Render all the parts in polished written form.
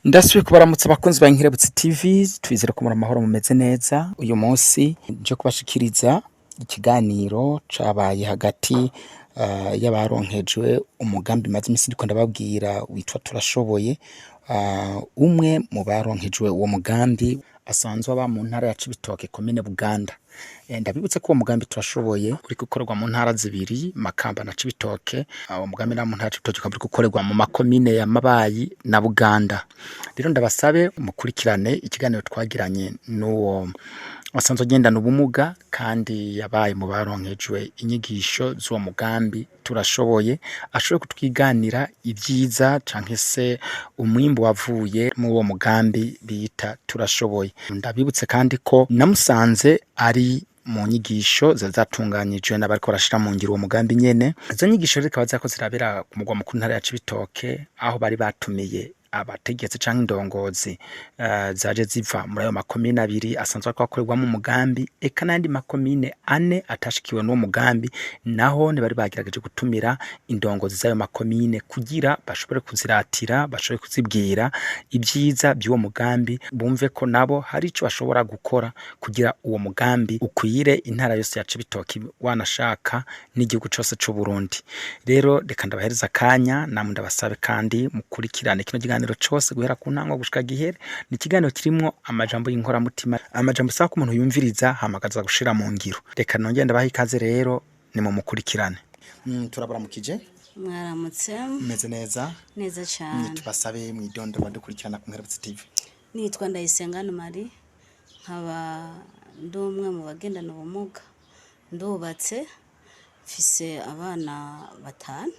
Ndasubiye kubaramutsa abakunzi ba Inkerebutsi TV. Twizere ko muri amahoro, mumeze neza. Uyu munsi nje kubashikiriza ikiganiro cabaye hagati y'abaronkejwe umugambi maze imisi ndiko ndababwira witwa Turashoboye. Umwe mu baronkejwe uwo mugambi asanzwe aba mu ntara ya Cibitoke, komine Buganda. Ndabibutse ko uwo mugambi Turashoboye uri gukorerwa mu ntara zibiri, Makamba na Cibitoke. Uwo mugambi na mu ntara ya Cibitoke ukaba uri gukorerwa mu makomine ya Mabayi na Buganda. Rero ndabasabe mukurikirane ikiganiro twagiranye n'uwo asanzwe agendana ubumuga kandi yabaye mu baronkejwe inyigisho z'uwo mugambi Turashoboye, ashobore kutwiganira ibyiza canke se umwimbu wavuye muri uwo mugambi bita Turashoboye. Ndabibutse kandi ko namusanze ari mu nyigisho ziba zatunganyijwe n'abariko barashira mu ngiro uwo mugambi nyene. Izo nyigisho rero zikaba zariko zirabera ku mugwa mukuru, ntara ya Cibitoke, aho bari batumiye abategetsi canke indongozi zaje ziva muri ayo makomine abiri asanzwe ariko akorerwamo umugambi, eka n'ayandi makomine ane atashikiwe n'uwo mugambi. Naho ntibari bagerageje gutumira indongozi z'ayo makomine kugira bashobore kuziratira, bashobore kuzibwira ibyiza by'uwo mugambi, bumve ko nabo hari ico bashobora gukora kugira uwo mugambi ukwire intara yose ya Cibitoke, wanashaka n'igihugu cose c'u Burundi. Rero reka ndabahereza akanya, namwe ndabasabe kandi mukurikirane kino kiganiro cose guhera ku ntango gushika gihere. Ni ikiganiro kirimwo amajambo y'inkoramutima, amajambo asaba ko umuntu yumviriza hamagaza gushira mu ngiro. Reka nongere ndabaha ikaze rero, nimumukurikirane. Turabaramukije. Mwaramutse. Meze neza? Neza cyane. Tubasabe mwidondo badukurikirana ku Nkerebutsi TV. Nitwa Ndayisenga Marie, nkaba ndi umwe mu bagendana ubumuga, ndubatse, mfise abana batanu,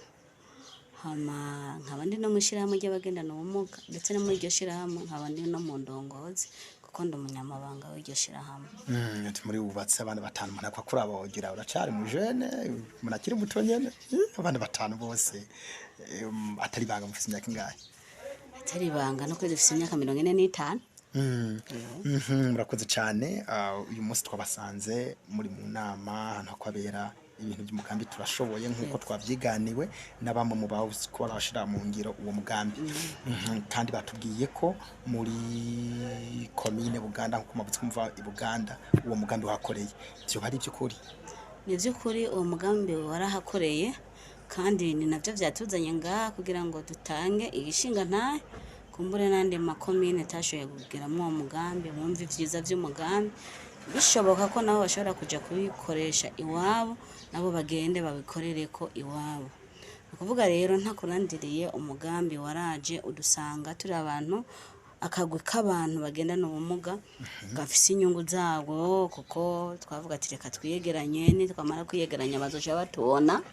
hama nkaba ndi no mu ishyirahamwe ry'abagendana ubumuga, ndetse no muri iryo shyirahamwe nkaba ndi no mu ndongozi kuko ndi umunyamabanga w'iryo shyirahamwe. Ati muri wubatse, abana batanu, umuntu akwa kuraba wogira uracari mu jeune, umuntu akiri muto nyene. Abana batanu bose, atari banga, mufise imyaka ingahe? Atari ibanga no kuri dufise imyaka 45. Murakoze cyane. Uyu munsi twabasanze muri mu nama ahantu hakwabera ibintu by'umugambi Turashoboye, nk'uko twabyiganiwe na bamwe mu bawuzi ko barashira mu ngiro uwo mugambi. Kandi batubwiye ko muri komine Buganda, nk'uko mabuze kumva i Buganda, uwo mugambi wakoreye. Vyoba ari iby'ukuri? Ni by'ukuri, uwo mugambi warahakoreye, kandi ni nabyo byatuzanye ngaha kugira ngo dutange igishinga ntahe, kumbure n'andi makomine atashoboye kugeramo uwo mugambi bumve ibyiza by'umugambi, bishoboka ko nabo bashobora kujya kubikoresha iwabo, nabo bagende babikorere ko iwabo. Ni ukuvuga rero ntakurandiriye, umugambi waraje udusanga turi abantu, akagwi k'abantu bagendana ubumuga gafise inyungu zabwo, kuko twavuga ati reka twiyegeranye, nitwamara kwiyegeranya bazoca batubona,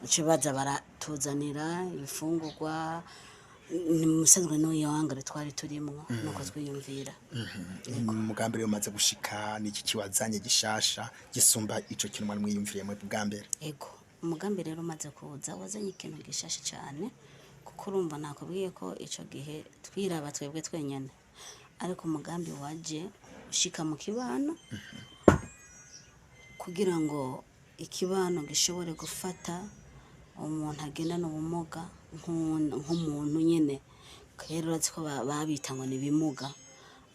bace baza baratuzanira ibifungurwa. Ni musanzwe n'uyo wangare twari turimwo, nuko twiyumvira. Umugambi rero umaze gushika, niki kiwazanye gishasha gisumba ico kintu mwari mwiyumviriye mwe bwa mbere? Ego, umugambi rero umaze kuza wazanye ikintu gishasha cyane, kuko urumva nakubwiye ko ico gihe twiraba twebwe twenyene, ariko umugambi waje ushika mu kibano kugira ngo ikibano gishobore gufata umuntu agendana ubumuga nk'umuntu nyene. Kera urazi ko babita ngo ni ibimuga,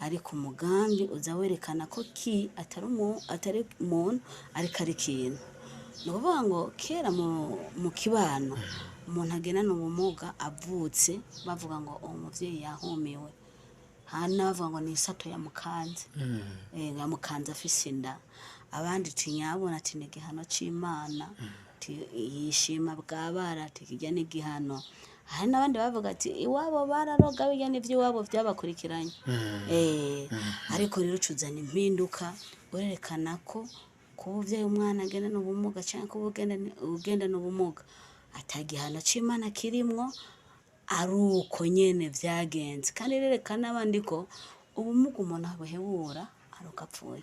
ariko umugambi uza werekana ko ki atari umuntu ariko ari ikintu. Ni ukuvuga ngo kera mu kibano umuntu agendana ubumuga avutse bavuga ngo uwo muvyeyi yahumiwe, hari n'abavuga ngo ni isato yamukanze, yamukanze afise inda, abandi ati nyabona, ati ni igihano c'Imana, ati yishima bwabara, ati kirya ni igihano. Hari n'abandi bavuga ati iwabo bararoga, birya n'ivy'iwabo vyabakurikiranye. Ariko rero ucuzana impinduka, urerekana ko kuba uvyaye umwana agendana ubumuga canke kuba ugendana ubumuga ata gihano c'Imana kirimwo, ari uko nyene vyagenze. Kandi rerekana n'abandi ko ubumuga umuntu abuhebura ari uko apfuye.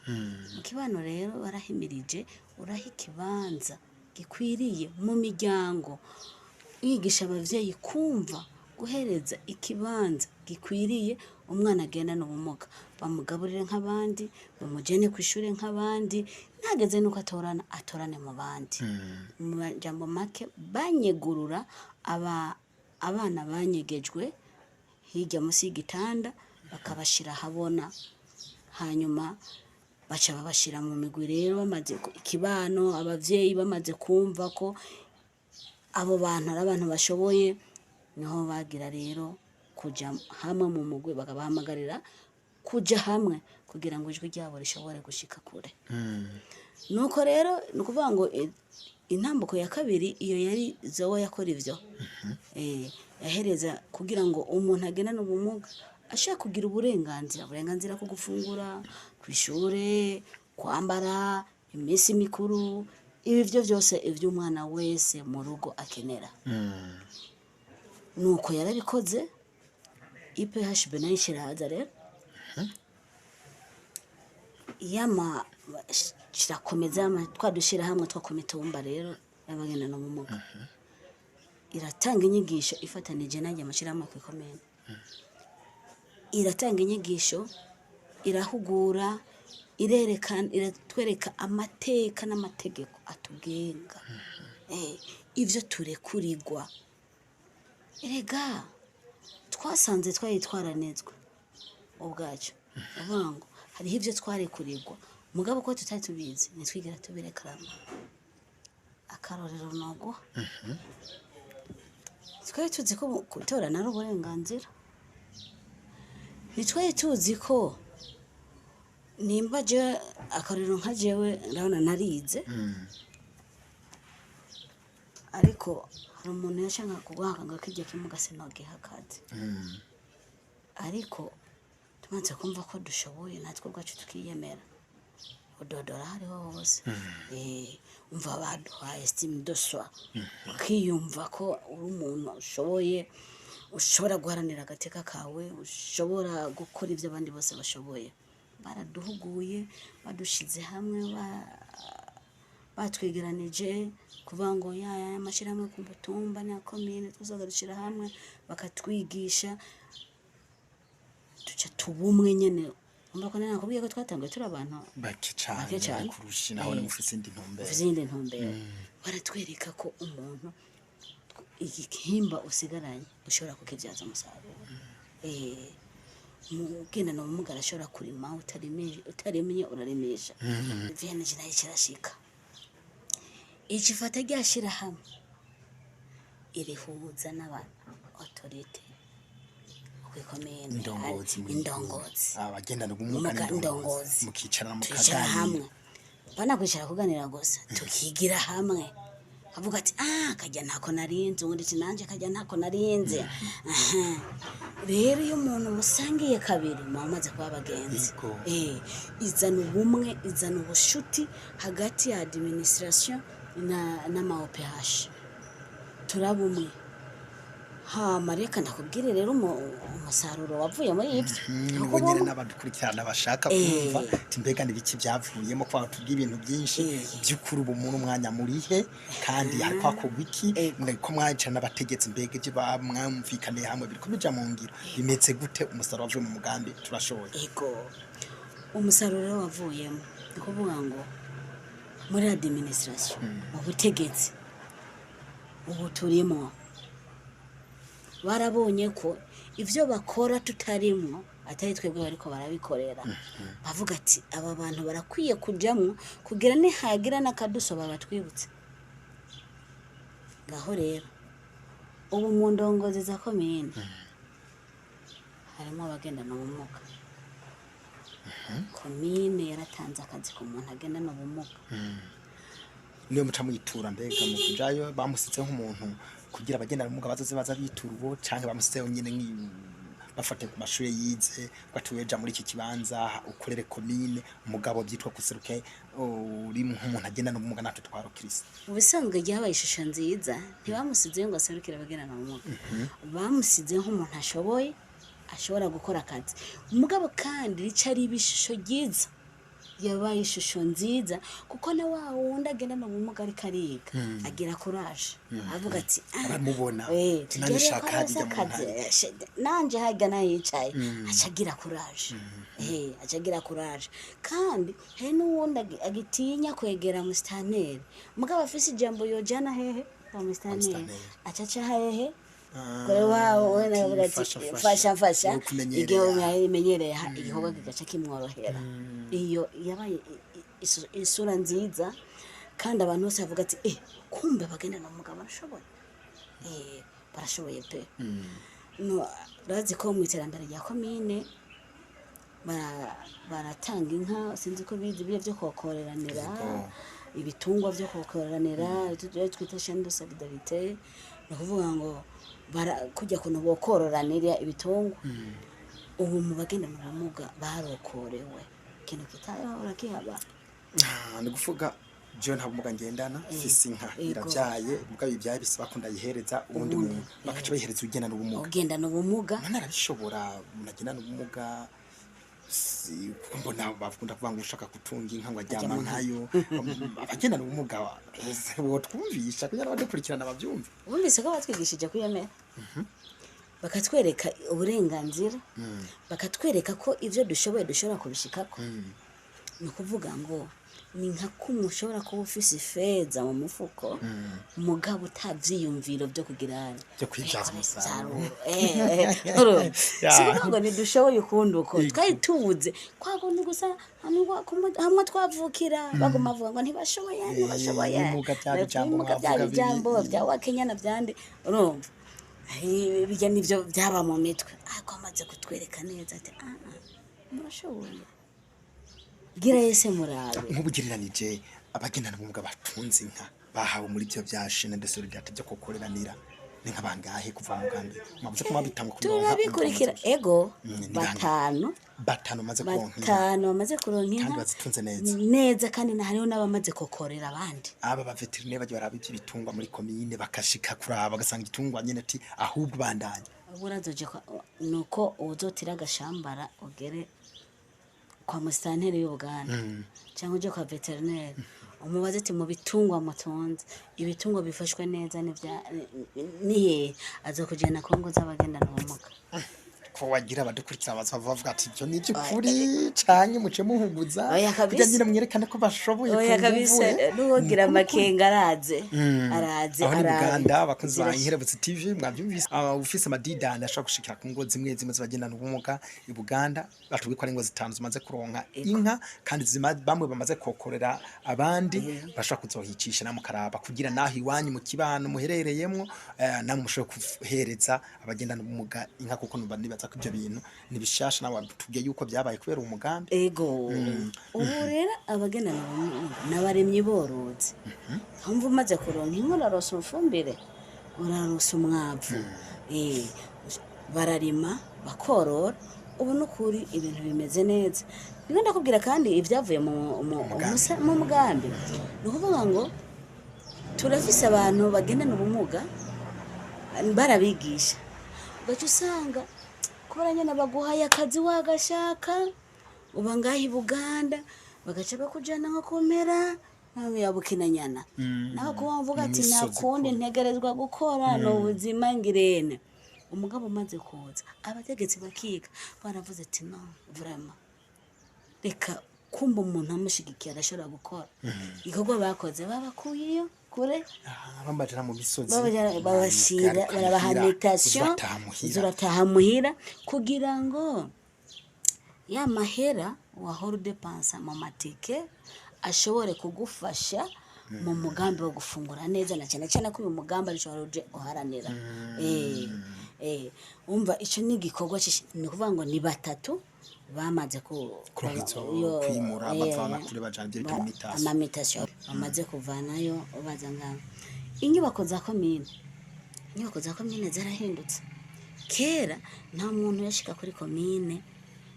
Mu kibano rero barahimirije, uraha ikibanza gikwiriye mu miryango, wigisha abavyeyi kumva guhereza ikibanza gikwiriye umwana agendana ubumuga, bamugaburire nk'abandi, bamujene kw'ishure nk'abandi, ntageze nuko atorana, atorane mu bandi. Mu majambo make, banyegurura aba abana banyegejwe. Hirya munsi y'igitanda, bakabashira ahabona. Hanyuma baca babashira mu migwi. Rero bamaze ikibano, abavyeyi bamaze kumva ko abo bantu ari abantu bashoboye, niho bagira rero kuja hamwe mu mugwi, bakabahamagarira kuja hamwe kugira ngo ijwi ryabo rishobore gushika kure. Nuko rero ni ukuvuga ngo intambuko ya kabiri, iyo yari zowa yakora ivyo, yahereza kugira ngo umuntu agendane ubumuga ashaka kugira uburenganzira bwo gufungura, kw'ishure, kwambara, iminsi mikuru, ibi byo byose ivy'umwana wese mu rugo akenera. Nuko yarabikoze. IPHB nayo ishiraza rero yama kirakomeza twa dushirahamwe two ku mitumba rero y'abagendana ubumuga, iratanga inyigisho ifatanije nanjye amashyirahamwe kw'ikomine. Iratanga inyigisho, irahugura, irerekana, iratwereka amateka n'amategeko atugenga, ivyo turekurirwa. Erega twasanze twari twaranezwe ubwacu, uvuga ngo hariho ivyo twarekurirwa, mugabo ko tutari tubizi ntitwigera tubirekarama. Akarorero noguha, twari tuzi ko gutorana ari uburenganzira, ntitwari tuzi ko nimba je, akarorero nka jewe, ndabona narize, ariko hari umuntu yashaka kuguhaka ngo kijya kimuga sinogiha akazi. Ariko tumaze kumva ko dushoboye, natwe ubwacu tukiyemera, udodora hariho hose. Umva, baduhaye estime de soi, ukiyumva ko uri umuntu ushoboye, ushobora guharanira agateka kawe, ushobora gukora ibyo abandi bose bashoboye. Baraduhuguye, badushize hamwe, batwegeranije kuvuga ngo ya amashyirahamwe ku mutumba na komine tuzoga dushyira hamwe, bakatwigisha, tuca tubumwe nyene. Umva ko nakubwiye ko twatanguye turi abantu bake cane. Bake cane. Kurusha naho mufise indi ntumbero. Ufise iyindi ntumbero. Baratwereka ko umuntu igihimba usigaranye ushobora kukibyaza umusaruro. Ugendana ubumuga arashobora kurima, utarimye urarimisha. VNG nayo kirashika ikifata rya shirahamwe, irihuza n'aba autorité kw'ikomine. Indongozi muri Indongozi. Abagendana ubumuga Ubumuga, n'indongozi. Indongozi. Mukicarana Twicara hamwe, mukaganira. Bana kwicara kuganira gusa, tukigira hamwe, avuga ati: "Ah, kajya ntako narinze." Ubundi ati: "Nanje kajya ntako narinze." Aha. Rero iyo umuntu musangiye kabiri, muba mumaze kuba abagenzi. Izana ubumwe, izana ubushuti hagati ya administration na n'ama OPH, turaba umwe. Hama reka ndakubwire rero umusaruro wavuye muri ibyo. Nuko nyine n'abadukurikirana bashaka kumva ati: mbega n'ibiki byavuyemo, ko batubwiye ibintu byinshi by'ukuri, ubu muri umwanya murihe, kandi hariko hakorwa iki? Ko mwayicara n'abategetsi, mbega ibyo mwumvikaniye hamwe biriko bija mu ngiro, bimeze gute? Umusaruro wavuye mu mugambi Turashoboye. Ego, umusaruro rero wavuyemo ni ukuvuga ngo muri administration, mu butegetsi ubu turimo, barabonye ko ibyo bakora tutarimwo atari twebwe bariko barabikorera. Bavuga ati: "Aba bantu barakwiye kujamwo kugira nihagira n'akaduso babatwibutse." Ngaho rero ubu mu ndongozi za komine harimo abagendana ubumuga. Komine yaratanze akazi ku muntu agendana ubumuga. Niyo muca muyitura, mbega mu kujayo bamusitse nk'umuntu kugira abagendana ubumuga bazoze baza bitura uwo, canke bamusitseho nyene bafate ku mashuri yize, batuweja muri iki kibanza ukorere komine, umugabo byitwa kuseruke uri nk'umuntu agendana ubumuga, natwe twarokirisi? Mu bisanzwe ryabaye ishusho nziza. Ntibamusize ngo aserukire abagendana ubumuga, bamusize nk'umuntu ashoboye, ashobora gukora akazi. Mugabo kandi rica riba ishusho ryiza, yabaye ishusho nziza kuko na wa wundi agendana ubumuga ariko ariga agira courage, avuga ati: "Ah, Aramubona, ati, tugere "Nanje ko shaka aronse harya mu akazi, ntara." Nanje harya nayicaye." Aca agira courage, aca agira courage. Kandi hari n'uwundi agitinya kwegera musitanteri, mugabo afise ijambo yojana hehe? Kwa musitanteri. Musitanteri. Aca aca hehe? Kore wawe navuga ati fasha fasha mfasha wowe kumenyereye igihe aha. umenyereye aha, igikorwa kigaca kimworohera. Iyo yabaye isura nziza, kandi abantu bose bavuga ati kumbe bagendana ubumuga barashoboye, barashoboye pe. No, urazi ko mu iterambere rya komine baratanga inka, sinzi ko bizi biriya byo kokoreranira, ibitungwa byo kokoreranira, ibyo twita chaîne de solidarité. Ni ukuvuga ngo kujya kuntu bokororanira ibitungwa, ubu mu bagendana ubumuga barokorewe ikintu kitahora kihaba. Ah, ni kuvuga jewe nta bumuga ngendana, mfise inka iravyaye, mugabo ibyaye bisaba ko ndayihereza uwundi Uwundi, muntu, bakaca bayihereza ugendana ubumuga. Ugendana ubumuga. None arabishobora umuntu agendana ubumuga? Kuko mbona bakunda kuvuga ngo ushaka gutunga inka ngo aryama Aryama nkayo. Abagendana ubumuga botwumvisha kugira ngo abadukurikirana bavyumve. Wumvise ko batwigishije kwiyemera, bakatwereka uburenganzira, bakatwereka ko ibyo dushoboye dushobora kubishikako. Ni ukuvuga ngo ni nka kumwe ushobora kuba ufise ifeza mu mufuko, mugabo utavyiyumviro byo kugira Byo kwibyaza umusaruro. Si ukuvuga ngo ntidushoboye ukundi uko twari tubuze kwa kundi gusa hamwe twavukira baguma bavuga ngo ntibashoboye, ntibashoboye. Ibimuga bya bijambo ibimuga bya mwavuga bijambo bya wakenya na byande, urumva. Bijya nivyo byaba mu mitwe, ariko amaze kutwereka neza ati ah ah, murashoboye, gira yese murabe. Nk'ubugereranije abagendana ubumuga batunze inka bahawe muri byo bya chaîne de solidarité byo kukoreranira ni nka bangahe kuva mu mugambi mwavuze ko mwabitanga kuronka? Turabikurikira, ego. Ni bangahe? Batanu. Batanu maze kuronka inka. Batanu bamaze kuronka inka. Kandi bazitunze neza. Neza, kandi hariho n'abamaze kokorera abandi. Aba ba vétérinaire bajya baraba iby'ibitungwa muri komine, bakashika kuraba bagasanga igitungwa nyene ati ahubwo bandanye. Ubwo urazoje nuko uzotira agashambara ugere kwa musitanteri y'Ubuganda cyangwa uje kwa vétérinaire, umubaze ati mu bitungwa mutunze, ibitungwa bifashwe neza ni hehe? Azokujyana ku ngo z'abagendana ubumuga. Ko wagira abadukurikira baza bavuga ati ibyo ni iby'ukuri canke muce muhuguza Oya, kabisa. kugira nyine mwerekane ko bashoboye Oya ku kabisa. nguvu, N'uwogira amakenga araze, araze. Aho ni arabe. Buganda, abakozi ba Inkerebutsi TV mwavyumvise. Ufise amadidani ashobora gushikira ku ngo zimwe zimwe z'abagendana ubumuga i Buganda. Batubwiye ko ari ingo zitanu zimaze kuronka inka, kandi bamwe bamaze kokorera abandi. Bashobora kuzohicisha namwe mukaraba kugira naho iwanyu mu kibano muherereyemwo, namwe mushobora guhereza abagendana ubumuga inka, kuko numva nibaza ko ibyo bintu ni bishasha, nawe watubwiye yuko byabaye kubera umugambi. Ego, ubu rero abagendana ubumuga n'abaremyi borozi, nkumva umaze kuronka inka uraronsa ifumbire, uraronsa umwavu. Bararima bakorora. Ubu n'ukuri ibintu bimeze neza. Niba ndakubwira kandi ibyavuye Umugambi. Mu mugambi, ni ukuvuga ngo turafise abantu bagendana ubumuga barabigisha, ugaca usanga kubera nyene baguhaye akazi wagashaka, uba ngaha i Buganda, bagaca bakujana nko ku mpera nawe ya Bukinanyana, nawe kuba mvuga ati Mu nta misozi kundi kure. Ntegerezwa gukora ni ubuzima ngirene. Umugabo umaze kuza, abategetsi bakiga, baravuze ati no vraiment, reka kumva umuntu amushigikiye arashobora gukora igikorwa. Bakoze babakuyeyo kure. Ah, bambajana mu misozi. Babashira Garuka barabaha muhira, mutation. uzurataha muhira. Uzurataha muhira kugira ngo ya mahera wahora udepansa mu matike ashobore kugufasha mu mugambi wo gufungura neza, na cyane cyane ko uyu mugambi arico wari uje uharanira. Umva, ico ni igikorwa ni ukuvuga ngo ni batatu bamaze ku Kuronka izo kwimura, bavana kure bajana ibyo bita mutation. Ama mutation bamaze kuvanayo baza ngaho. Inyubako za komine, inyubako za komine zarahindutse. Kera nta muntu yashika kuri komine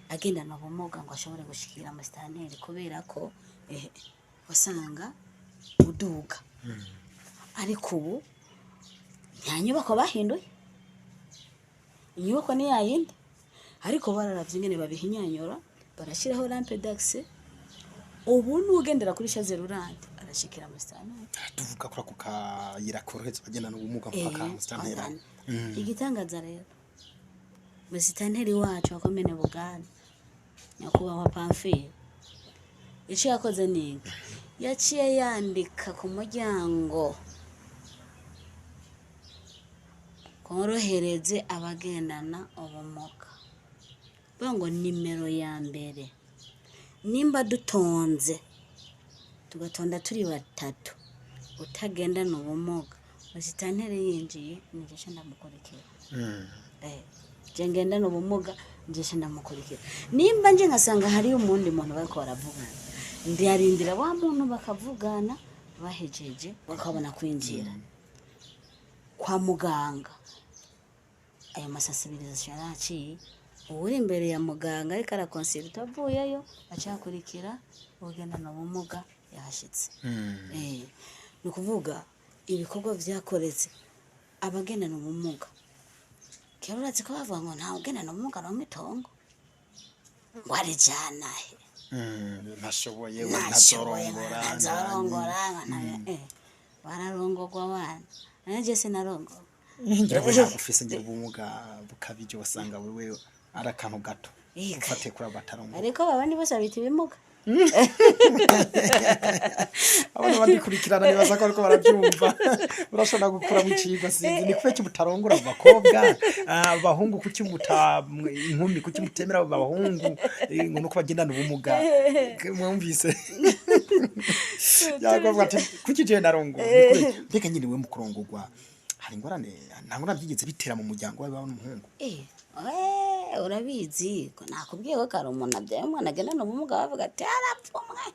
agendana ubumuga ngo ashobore gushikira amasitanteri, kubera ko wasanga uduga. Ariko ubu nta nyubako bahinduye, inyubako ni yayindi, ariko bararavye ingene babihinyanyura, barashyiraho rampe d'accès. Ubu n'ugendera kuri chaise roulante arashikira amasitanteri. Tuvuga kuri ako kayira korohereza abagendana ubumuga mpaka musitantera. Igitangaza rero, musitanteri wacu wa komine Buganda, nyakubahwa Pamphile, ico yakoze ni iki? Yaciye yandika ku muryango Korohereze abagendana ubumuga. Bavuga ngo nimero ya mbere, nimba dutonze tugatonda turi batatu, utagendana ubumuga, musitanteri yinjiye nije ndamukurikira. Je ngendana ubumuga nje ndamukurikira. Nimba nje ngasanga hariyo umundi muntu bariko baravugana, ndarindira wa muntu bakavugana, bahejeje bakabona kwinjira kwa muganga. Ayo masensibilisation yaraciye, uwuri imbere ya muganga ariko arakonsulta avuyeyo acakurikira ugendana ubumuga yahashitse. Ni ukuvuga ibikorwa vyakoretse abagendana ubumuga. Kera urazi ko bavuga ngo ntawe ugendana ubumuga aronka itongo, ngo arijana he? Ntashoboye we, ntashoboye, ntazorongora. Ntazorongora, bararongorwa abana, nanje sinarongorwa. Ngira ngo ntabwo ufise, ngira ubumuga bukabije, wasanga wewe ari akantu gato. Ika. Ufate kuri abo batarongora. Ariko babandi bose babita ibimuga. Abana badukurikirana nibaza ko ariko barabyumva, urashobora gukuramo icigwa. Sinzi ni kubera iki mutarongora abo bakobwa. Abahungu kuki muta inkumi, kuki mutemera abo bahungu? Ngo nuko bagendana ubumuga. Mwumvise yakuvuga ati kuki jewe narongowe? Ni kubera iki? Mbega nyine we mu kurongorwa hari ingorane? Nta ngorane byigeze bitera mu muryango wawe n'umuhungu? Urabizi ko nakubwiye ko kare umuntu abyaye umwana agendana ubumuga bavuga ati arapfumwe.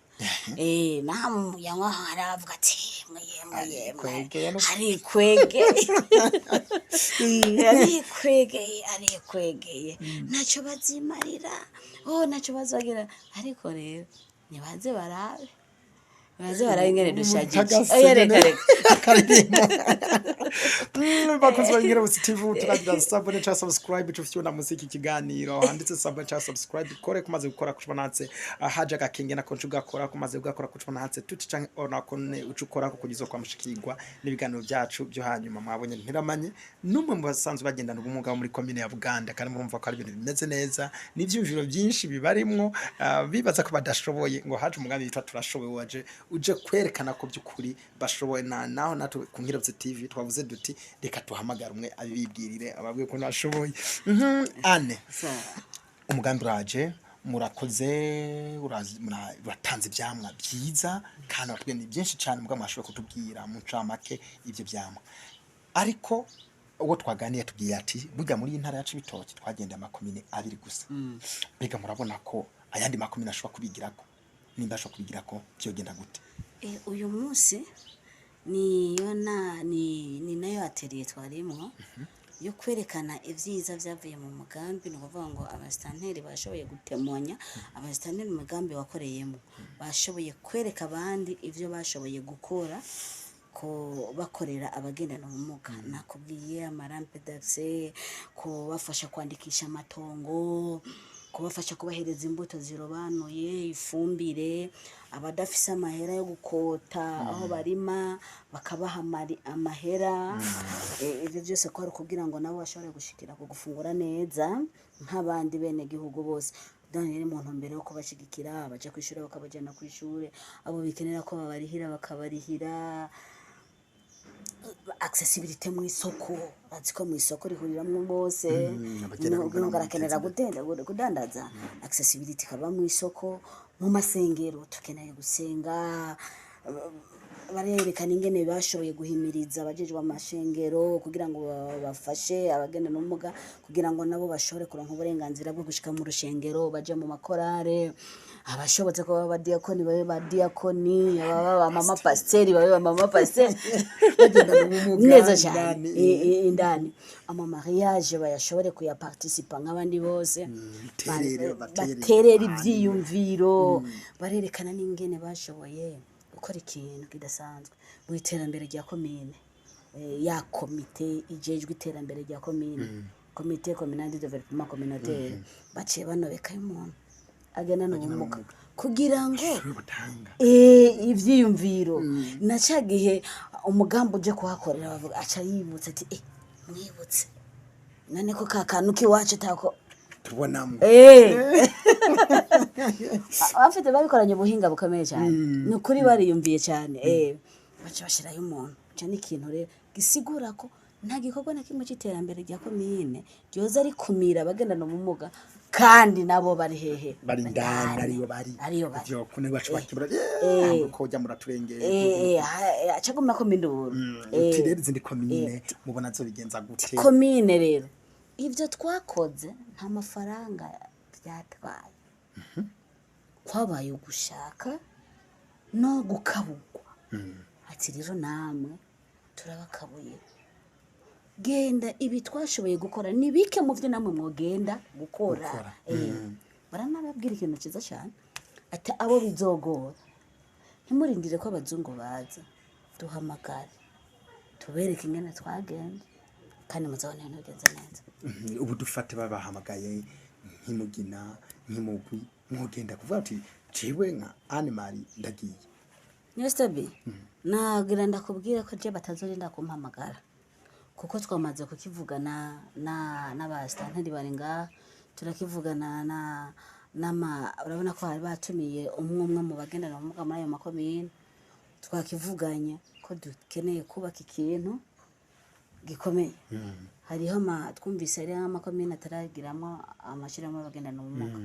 Naha mu muryango hari abavuga ati yemwe yemwe yemwe. Arikwegeye arikwegeye, arikwegeye, arikwegeye, ntacyo bazimarira, oh, ntacyo bazogira. Ariko rero nibaze barabe, nibaze barabe ingene dushajije. Mutagase Oya, reka. Nyene. Reka. Akaririmbo. Bakunzi ba Inkerebutsi TV, turagira s'abonner cyangwa subscribe. Tufite munsi y'iki kiganiro handitse s'abonner cyangwa subscribe. Kore kumaze gukora kucubona handitse haje agakenge, nako nca ugakora. Kumaze gukora kucubona handitse tuti canke or, nako ne uca ukora ko kugizo kwa mushikirwa n'ibiganiro byacu byo hanyuma. Mwabonye ntiramanye n'umwe mu basanzwe bagendana ubumuga bo muri komine ya Buganda, kandi murumva ko ari ibintu bimeze neza n'ivyumviro byinshi bibarimwo. Bibaza ko badashoboye, ngo haje umugambi witwa Turashoboye, waje uje kwerekana ko by'ukuri bashoboye. Na naho natwe ku Nkerebutsi TV twavuze duti reka tuhamagare umwe abibwirire, ababwiye ko nashoboye. Ane. Sawa. Umugambi uraje, murakoze, uratanze ivyamwa byiza, kandi batubwiye ni byinshi cyane mugabo mwashoboye kutubwira mu ncamake ivyo vyamwa. Ariko uwo twaganiye tubwiye ati burya muri iyi ntara ya Cibitoke twagendeye amakomine abiri gusa. Mbega murabona ko ayandi makomine ashobora kubigirako? Nimba ashobora kubigirako, vyogenda gute? Uyu munsi niyo na ni nayo atelier twarimwo yo kwerekana ivyiza vyavuye mu mugambi. Ni ukuvuga ngo abasitanteri bashoboye gutemonya, abasitanteri umugambi wakoreyemo bashoboye kwereka abandi ivyo bashoboye gukora ko bakorera abagendana ubumuga. Nakubwiye ama rampe d'accès, kubafasha kwandikisha amatongo, kubafasha kubahereza imbuto zirobanuye, ifumbire, abadafise amahera yo gukota aho barima bakabaha amahera. Ivyo byose ko ari ukugira ngo nabo bashobore gushikira ku gufungura neza nk'abandi bene gihugu bose. Donc rero mu ntumbero yo kubashigikira, abaja kw'ishure bakabajana kw'ishure, abo bikenera ko babarihira bakabarihira, accessibilité mu isoko, bazi ko mu isoko rihuriramwo bose. Abagenda Umuntu arakenera guteza kudandaza, accessibilité ikaba mu isoko, mu masengero tukeneye gusenga. Barerekana ingene bashoboye guhimiriza abajejwe amashengero kugira ngo bafashe abagendana ubumuga, kugira ngo nabo bashobore kuronka uburenganzira bwo gushika mu rushengero, baje mu makorare, abashobotse kuba abadiyakoni babe badiyakoni, ababa ba mama pasiteri babe ba mama pasiteri. Bagendana ubumuga. Neza cyane. Indani. Indani ama mariage bayashobore kuyaparticipa nk'abandi bose. Terere, baterere. Baterera ivyiyumviro. Barerekana n'ingene bashoboye gukora ikintu kidasanzwe mu iterambere rya komine. Ya komite ijejwe iterambere rya komine, comité communal de développement communautaire, baciye banobekayo umuntu agendana ubumuga kugira ngo butanga ivyiyumviro. Na ca gihe umugambi uje kuhakorera bavuga, aca yibutse ati mwibutse none ko ka kantu k'iwacu tako tubonamo. Abafite babikoranye ubuhinga bukomeye cyane, ni ukuri bariyumviye cyane. Baca bashirayo umuntu. Ico ni ikintu rero gisigura ko Nta gikorwa na kimwe c'iterambere rya komine ryoza rikumira abagendana ubumuga, kandi nabo bari hehe? Bari indani, ariyo bari. Ariyo bari. Ivyo kune bacu bakibura ko jya muraturengeye. Acaguma ko minduru. Uti rero izindi komine mubona zo bigenza gute? Komine rero ivyo twakoze nta mafaranga byatwaye, kwabaye ugushaka no gukabugwa. Ati rero namwe turabakabuye, genda ibi twashoboye gukora ni bike mu byo namwe mwogenda gukora. Gukora. Baranababwira ikintu cyiza cyane, ati abo bizogora ntimurindire ko abazungu baza, duhamagare tubereke ingene twagenze kandi muzabona ibintu bigenze neza. Ubu dufate babahamagaye nk'imugina nk'imugwi, mwogenda kuvuga ati jewe nka Anne Marie ndagiye? Nestabi, nagira ndakubwira ko je batazorinda kumpamagara, kuko twamaze kukivugana na n'abasitanteri bari ngaha, turakivugana na nama. Urabona ko bari batumiye umwe umwe mu bagendana ubumuga muri ayo makomine, twakivuganye ko dukeneye kubaka ikintu gikomeye. Hariho ama twumvise hariho amakomine ataragiramwo amashyirahamwe y'abagendana ubumuga.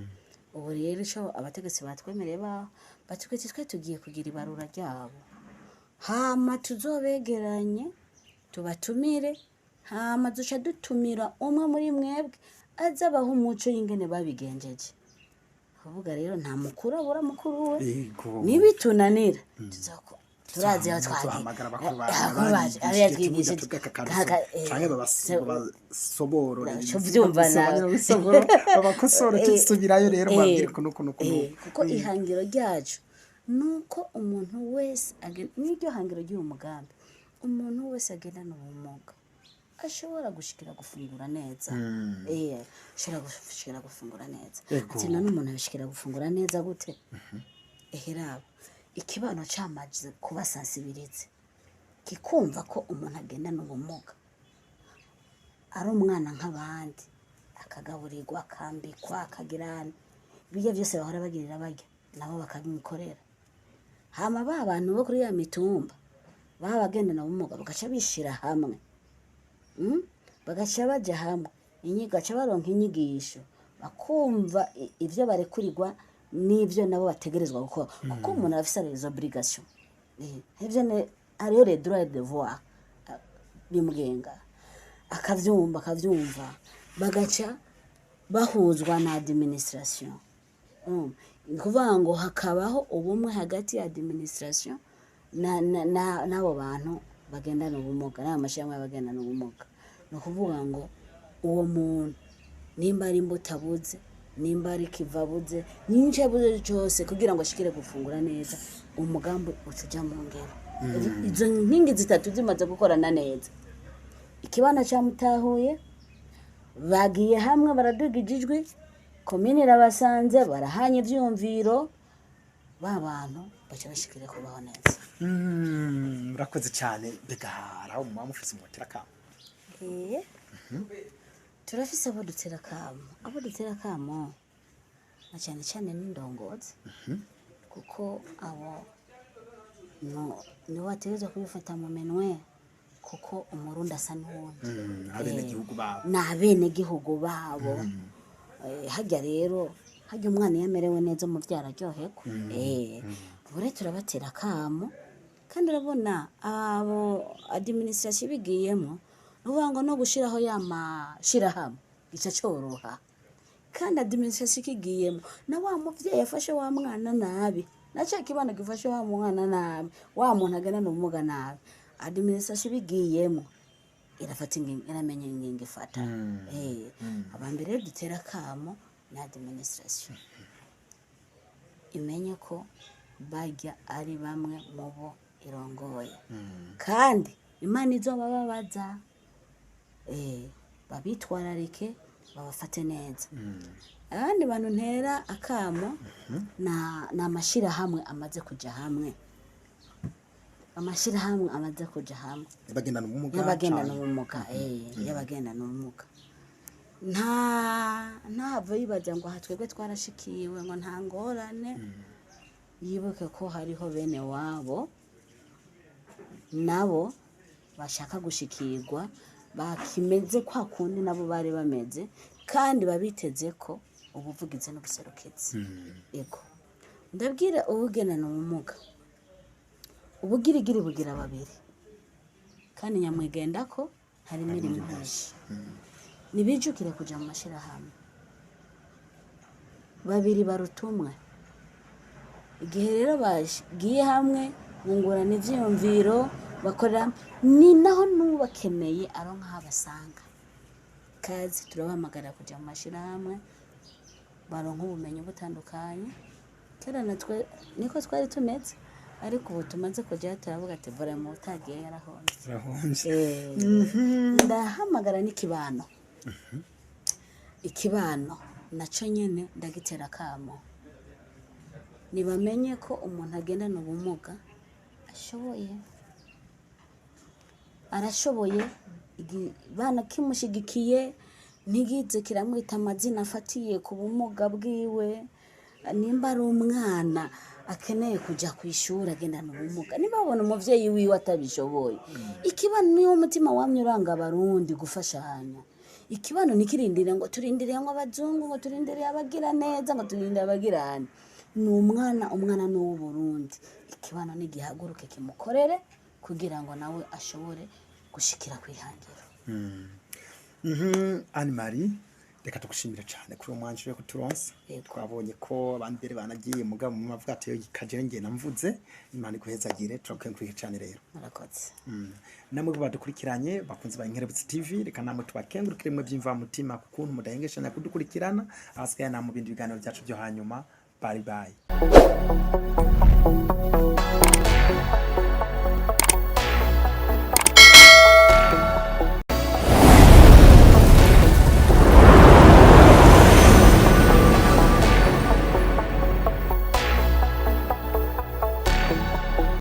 Ubu rero ico abategetsi batwemereye, baho batubwiye ati twe tugiye kugira ibarura ryabo, hama tuzobegeranye tubatumire, hama duca dutumira umwe muri mwebwe aze abaha umuco y'ingene babigenjeje. Kuvuga rero nta mukuru abura mukuru we. Nibitunanira tuzoko turazi aho twagiye. Tuhamagara abakuru Abakuru bacu, abo yatwigishije. Canke babasoborore. Uca uvyumva nawe. Babakosore, tusubirayo rero babwire kuno kuno kuno. Kuko ihangiro ryacu nuko umuntu wese n'iryo hangiro ry'uyu mugambi, umuntu wese agendana ubumuga ashobora gushikira gufungura neza, ashobora gushikira gufungura neza. Ati none umuntu abishikira gufungura neza gute? Eheraba ikibano camaze kubasansibilize, kikumva ko umuntu agendana ubumuga ari umwana nk'abandi, akagaburirwa, akambikwa, akagirana ibiryo byose bahora bagirira barya, nabo bakabimukorera. Hama ba bantu bo kuri ya mitumba baba bagendana ubumuga bagaca bishira hamwe, Bagaca baja hamwe, gaca baronka inyigisho, bakumva ivyo barekurirwa n'ivyo nabo bategerezwa gukora, kuko umuntu arafise les obligations. Ivyo hariho les droits et devoirs bimugenga, akavyumva, bagaca bahuzwa na administration. Ni ukuvuga ngo hakabaho ubumwe hagati ya administration n'abo bantu bagendana ubumuga n'ayo mashyirahamwe y'abagendana ubumuga. Ni ukuvuga ngo uwo muntu nimba ari imbuto abuze, nimba ari ikiva abuze, n'icyo abuze cyose kugira ngo ashikire gufungura neza, umugambi uca uja mu ngero. Izo nkingi zitatu zimaze gukorana neza, ikibano camutahuye, bagiye hamwe, baradugije ijwi, komine irabasanze, barahanye ivyumviro, ba bantu baca bashikira kubaho neza. Murakoze cyane. Mbega hari aho muba mufise umutera kamo? Turafise abo dutera akamo, abo dutera akamo na cyane cyane n'indongozi, kuko abo nibo bategerezwa kubifata mu minwe, kuko umurundi asa n'uwundi. Abenegihugu babo. Ni abenegihugu babo. Harya rero harya umwana iyo amerewe neza umuvyara araryoherwa. Ubu rero turabatera akamo, kandi urabona abo administration ibigiyemo, ni ukuvuga ngo no gushiraho ya mashirahamwe gica coroha. Kandi administration ikigiyemo, na wa muvyeyi afashe wa mwana nabi, na ca kibano gifashe wa mwana nabi, wa muntu agendana ubumuga nabi, administration ibigiyemo irafata ingingo, iramenya ingingo ifata. Abambere rero dutera akamo ni administration, imenye ko barya ari bamwe mu bo irongoye, kandi Imana izobababaza. Babitwararike, babafate neza. Abandi bantu ntera akamo ni amashirahamwe amaze kuja hamwe, amashirahamwe amaze kuja hamwe y'abagendana ubumuga. Y'abagendana Canke? ubumuga, y'abagendana ubumuga. Ntahave yibaza ngo aha twebwe twarashikiwe, ngo nta ngorane. Yibuke ko hariho bene wabo nabo bashaka gushikirwa. Bakimeze kwa kundi nabo bari bameze, kandi babiteze ko ubuvugizi n'ubuserukizi. Ego, ndabwira uwugendana ubumuga, ubugirigiri bugira babiri, kandi nyamwigenda ko hari imirimo myinshi. Nibijukire kuja mu mashirahamwe, babiri baruta umwe. Igihe rero bagiye hamwe bungurana ivyiyumviro, bakorera, ni naho n'ubakeneye aronka aho abasanga. Kazi turabahamagara kuja mu mashirahamwe, baronka ubumenyi butandukanye. Kera natwe niko twari tumeze, ariko ubu tumaze kujyayo turavuga ati vraiment utagiye yarahomvye. Urahomvye. Ndahamagara n'ikibano, ikibano naco nyene ndagitera akamo, nibamenye ko umuntu agendana ubumuga ashoboye, arashoboye. Ikibano kimushigikiye, ntigize kiramwita amazina afatiye ku bumuga bwiwe. Nimba ari umwana akeneye kuja ku ishuri agendana ubumuga, nimba babona umuvyeyi wiwe atabishoboye, ikibano niwo mutima wamye uranga Abarundi gufashanya. Ikibano ntikirindire ngo turindiriye ngo abazungu, ngo turindiriye abagira neza, ngo turindiriye abagirane. Ni umwana, umwana ni uw'Uburundi. Ikibano nigihaguruke kimukorere kugira ngo nawe ashobore gushikira kwihangiro. Anne Marie, reka tugushimire cyane kuri uwo mwanya uje kuturonsa. Yego. Twabonye ko abandi mbere banagiye, mugabo mu mavuga ati kaje nge namvuze. Imana iguhezagire, turakwengurike cyane rero. Murakoze. Namwe badukurikiranye, bakunzi ba Inkerebutsi TV, reka namwe tubakengurukire mwe by'imvamutima ku kuntu mudahengeshanya kudukurikirana. Ahasigaye na mu bindi biganiro byacu byo hanyuma. Bye bye.